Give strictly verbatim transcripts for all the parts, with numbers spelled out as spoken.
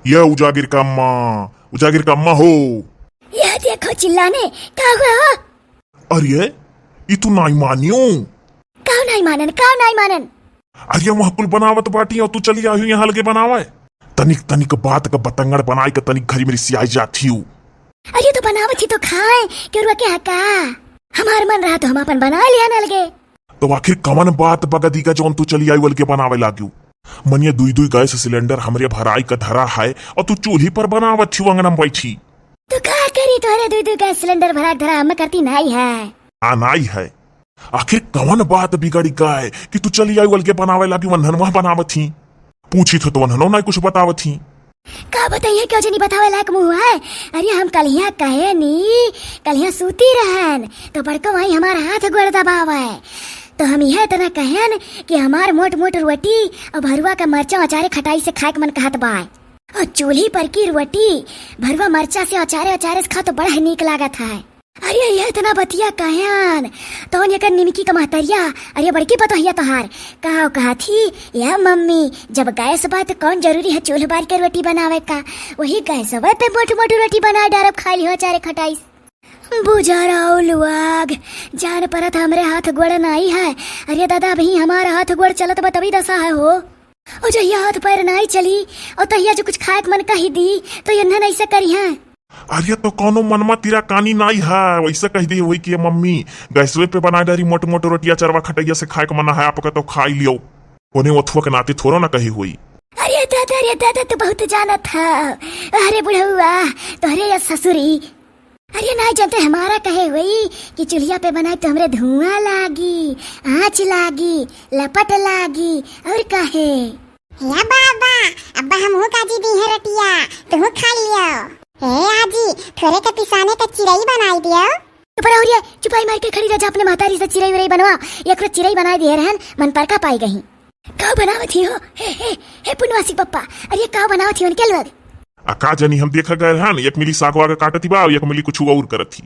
ये उजागिर का अम्मा, उजागिर का अम्मा हो। यह देखो चिल्लाने, का हुआ हो? अरे, ई तू नाई मानियो? काव नाई मानन, काव नाई मानन? अरे, वहाँ कुल बनावत बाटी और तू चली आयु यहाँ अलगे बनावे। तनिक तनिक बात का बतंगड़ बनाए के तनिक घरी मेरी सियाई जाती हूँ। अरे, तो बनावत ही तो खाए, केरुआ के हका? हमार मन रहा तो हम अपन बना लिया न अलगे। तो आखिर कवन बात बगदी का जौन तू चली आयु अलगे बनावे लाग्यू? मनिया दुई दुई गैस सिलेंडर हमरे भराई का धरा है और तू चूल्ही पर बनावत ही अंगना में बैठी। तो का करी, तोहरे दुई दुई गैस सिलेंडर भरा धरा हम करती नाई है। आ नाई है। आखिर कवन बात बिगड़ी का है कि तू चली आयु अलगे बनावे लागी, वन्हन वह बनावत ही? पूछी तो, तो वन्हनो नाई कुछ बतावत ही। का बताइए, क्यों जनी बतावे लायक मुँह है? अरे हम कलिया कहे नी, कलिया सूती रहन, तो बड़को भाई हमार हाथ गोड़ दबावे। तो हम यह इतना कहन कि हमार मोट मोट रोटी और भरुआ का मरचा अचारे खटाई से खाए के मन कहत बाय। और चूल्ही पर की रोटी भरुआ मरचा से अचारे अचारे से खा तो बड़ा ही नीक लागत है। अरे ये इतना बतिया कहन, तौन एकर निमकी का महतरिया, अरे बड़की पतोहिया तोहार, कहा कहा थी, "या मम्मी, जब गैस बा तो कौन जरूरी है चूल्ह बार के रोटी बनावे का, वही गैसवे पे मोट मोट रोटी बना डारब, खा लिहो अचारे खटाई।" बुझाराउ लुआग, जान परत हमरे हाथ गोड़ नाई है। अरे दादा, अभी हमार हाथ गोड़ चलत बा तभी दशा है हो। और जहिया हाथ पैर नाई चली और तहिया जो कुछ खाए के मन कही दी तो ये नहीं ऐसे करी है। अरे तो कौनो मनमा तिरा कानी नाई है, वैसे कह दी हुई कि ये मम्मी गैसवे पे बना डारी मोट मोट रोटिया चरवा खटैया से खाए के मना है आपका तो खाई लियो। कोने ओथुआ के नाते थोड़ो ना कही हुई। अरे दादा, अरे दादा, तू बहुत जानत है। अरे बुढ़ौआ, तोहरे या ससुरी। अरे नाई जानते हमारा कहे हुई कि चूल्हिया पे बनाए तो हमरे धुआं लागी, आँच लागी, लपट लागी और कहे। या बाबा, अब्बा हमहू काजी दी है रोटिया, तुहू खा लियो। हे आजी, थोरे के पिसाने का चिरई बनाई दियो। चुप रहो रे, चुपाई मार के खड़ी रह जा, अपने महतारी से चिरई उरई बनवा। एक रोज चिरई बनाए दिए रहन, मन पर का पाई गई। का बनावत ही हो? हे, हे, हे पुनवासी पप्पा, अरे का बनावत ही उनके लोग? आ का जानी, हम देखा गए रहन, एक मिली साग वाग काटत ही बा, एक मिली कुछ और करत ही।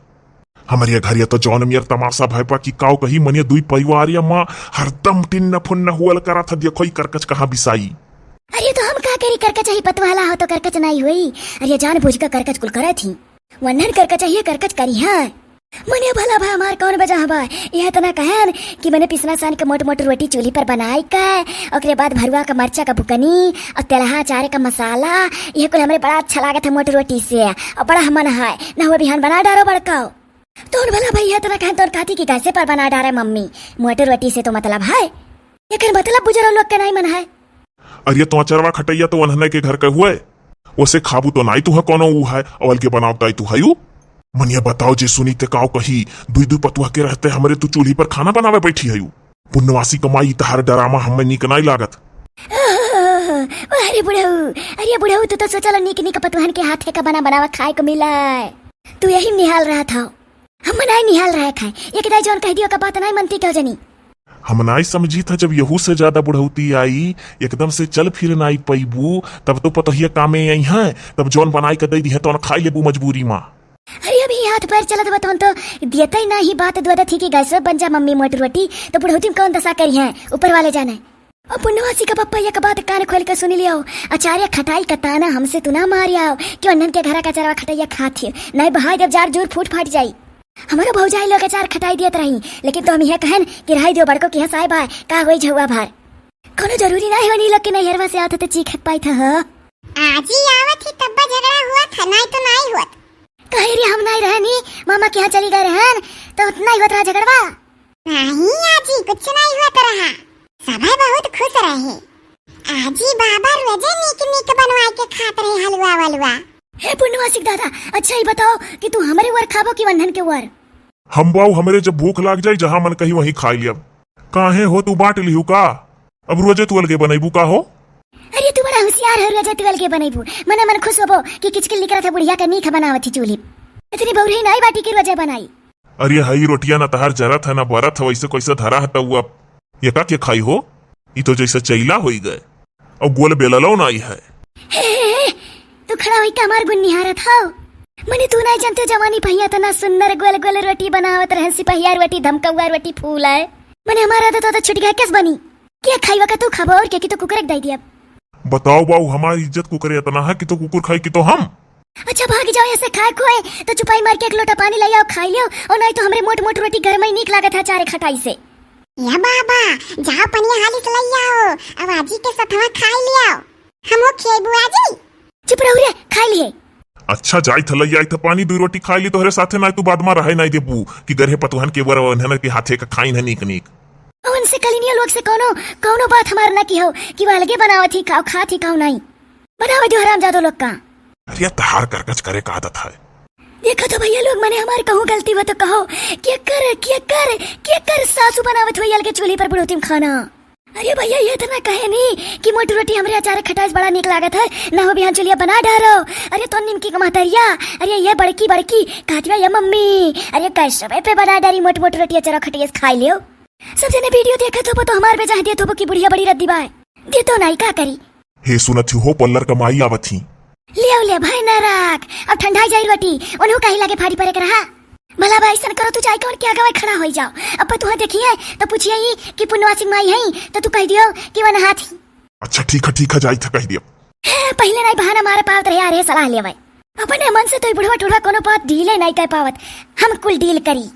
हमरे घरिया तो जौन मियर तमाशा भय पा कि काव कही, मनिया दुई परिवार या माँ हरदम टिन्न फुन्न हुअल करत ह, देखो ई करकच कहाँ बिसाई। अरे तो हम का करी, करकच ही पतवाला हो तो करकच नाई होई। अरे जान बूझ के करकच कुल करत ही, वन्हन करकच ही करकच करी है। मने भला भा हमार कौन बजा हवा, यह इतना कहन कि मने पिसना सान के मोट मोट रोटी चूल्ही पर बनाई के, ओकरे बाद भरुआ का मरचा का बुकनी और तेलहा अचारे का मसाला, यह कुल हमरे बड़ा अच्छा लागत है मोट रोटी से, और बड़ा हमन है ना हुआ बिहान बना डारो बड़काओ। तौन भला भैया इतना कहन तौन कहती कि गैसे पर बना डारे मम्मी, मोटे रोटी से तो मतलब है। एकर मतलब बुजुर्ग लोग के नहीं मन है। अरे तो अचरवा खटैया तो वन्हने के घर के हुए, ओसे खाबू तो नाई तू है कोनो ऊ है, अवल के बनाव ताई तू है ऊ। मनिया बताओ जे सुनी ते काव कही, दुई दुई पतुआ के रहते हमरे तू चूल्ही पर खाना बनावे बैठी है ऊ। पुण्यवासी कमाई तहार डरामा हमें नीक नाई लागत। अरे बुढ़ऊ, अरे बुढ़ऊ, तू तो सोचल नीक नीक पतुहन के हाथे का बना बनावा खाए को मिला है। तू यही निहाल रहा था। हम नाई निहाल रहे खाए। एक दाई जौन कह दियो का बात नाई मनती क्यों जनी? हम नाई समझी था जब यहू से ज्यादा बुढ़ौती आई, एकदम से चल फिर नाई पैबू, तब तो पतोहिया कामे आई हैं, तब जौन बनाई के दे दी है तौन खाई लेबू मजबूरी मा। अरे अभी हाथ पैर चलत बा तौन तो दियतई नाही बात दुआदत ही कि गैस बन जा मम्मी मोट रोटी, तो बुढ़ौती में कौन दशा करी है ऊपर वाले जाने। अब पुनवासी का पप्पा एक बात कान खोल के सुन लियो, अचार्य खटाई का ताना हमसे तू ना मार आओ कि अन्नन के घरा का चरवा खटैया खात ही, नहीं बहाई देव जार जूर फूट फाट जाई। हमारो भौजाई लोग अचार खटाई दियत रही, लेकिन तो हम यह कहन कि रहाई दियो बड़को की हंसाए बाय, का होई झउआ भार। कोनो जरूरी नहीं होनी लोग के नैहरवा से आवत तो चीख पाई था हो। आजी आवत ही तब्बा झगड़ा हुआ था, नहीं तो नहीं हुआ। कहे रे हम नहीं रहनी, मामा के यहाँ चली गए रहन, तो उतना ही होत रहा झगड़वा। नहीं आजी, कुछ नहीं हुआ तो रहा, सबै बहुत खुश रहे। आजी बाबा रोजे नीक नीक बनवाई के खात रहे हलवा वलवा। हे पुनवासिक दादा, अच्छा ही बताओ कि तू हमरे वर खाबो कि वन्हन के वर? हम बाऊ हमरे जब भूख लाग जाई, जहाँ मन कही वहीं खाई लियब। काहे हो तू बांट लिहू का? अब रोजे तू अलगे बनैबू का हो? अरे तू बड़ा होशियार हो, रोजे तू अलगे बनैबू, मने मन खुश होबो कि किचकिल निकरत है बुढ़िया का नीक बनावत ही चूल्ही। इतनी बौरही नाई बाटी की रोजे बनाई। अरे हई रोटिया ना तहार जरत है ना बरत है, वैसे कैसे धरा है तउआ? ये का के खाई हो? ई तो जैसे चैला होई गए। और गोल बेललो नाई है। हे, हे, हे, तू खड़ा होई के हमार गुन निहारत हो? मने तू नहीं जानते जवानी पहिया तना सुंदर गोल गोल रोटी बनावत रहन, सिपहिया रोटी, धमकौआ रोटी फूल है। मने हमारा आदत तो छुट गया, कैस बनी? क्या खाई वका तू खाबो और क्या कि तो कुकर दे दिया। बताओ बाऊ, हमारी इज्जत कुकरे इतना है कि तो कुकुर खाए कि तो हम। अच्छा भाग जाओ, ऐसे खाए खोए तो चुपाई मार के एक लोटा पानी लाई आओ, खाई लियो, और नहीं तो हमरे मोट मोट रोटी घर में ही नीक लागत है अचारे खटाई से। या बाबा, जाओ पनिया हाली से लाई आओ, अब आजी के सथवा खाई लियो, हमो खियाई बुआ जी। चुप रहू रे, खाई लिए। अच्छा जाई थ लाई आई थ पानी, दुई रोटी खाई ली तोहरे साथे, ना तू बाद मा रहे नहीं देबू कि गरहे पतुहन के वर वन्हन के हाथे का खाई न नीक नीक। उनसे कलिनिया लोग से कौनो, कौनो बात हमार ना की हो कि वो अलगे बनावत ही खाओ, खात ही खाओ नहीं। बनावे दो हरामजादो लोग का। अरे तहार करकच करे का आदत है। देखा तो भैया लोग, मने हमार कहूँ गलती हो तो कहो, केकर, केकर, केकर सासू बनावत हुई अलगे चूल्ही पर बुढ़ौती में खाना। अरे भैया, ये इतना कहे नहीं कि मोटी रोटी हमरे अचार खटाइस बड़ा नीक लागत है, ना हो बिहान चुलिया बना डारो। अरे तो निमकी का महतरिया, अरे ये बड़की बड़की कहतिया, ये मम्मी, अरे कैसे पे बना डारी मोट मोट रोटी अचार खटाइस खाई लियो। सब जने वीडियो देखत होबो तो हमार बेजा देत होबो कि बुढ़िया बड़ी रद्दी बाय। दे तो नहीं का करी। हे सुनत ही हो, पल्लर का माई आवत ही। लियो ले भाई ना राख, अब ठंडा जाई रोटी, उन्हों कहीं लगे फाड़ी परे के रहा। भला भाई ऐसन करो, तू जाई कौन क्या गवाई खड़ा होई जाओ, अब तुहा देखिए तो पूछिए ही कि पुनवा सिंह माई है तो तू कह दियो कि वन हाथ ही। अच्छा ठीक है, ठीक है, जाई था कह दियो। हे, पहले नहीं बहाना मारे पावत रहे, आ रहे सलाह लेवे। अपने मन से तो ई बुढ़वा टुढ़वा कोनो बात डीले नहीं कर पावत, हम कुल डील करी।